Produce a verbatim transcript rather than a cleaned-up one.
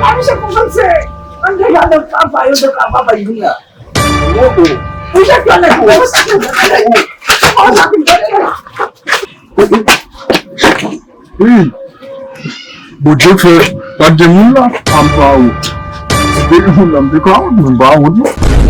La, misye konprann se, ann deja nan travay, yo nan travay vin la. Oh, oh. Ou jwenn yon nèg ou, ou sa ki yon nèg ou. Oh, sa ki yon nèg la. Wi. Bondye fè, pa t gen moun la, a m pa wont. Si te gen moun la, m te ka wont, men m pa wont non.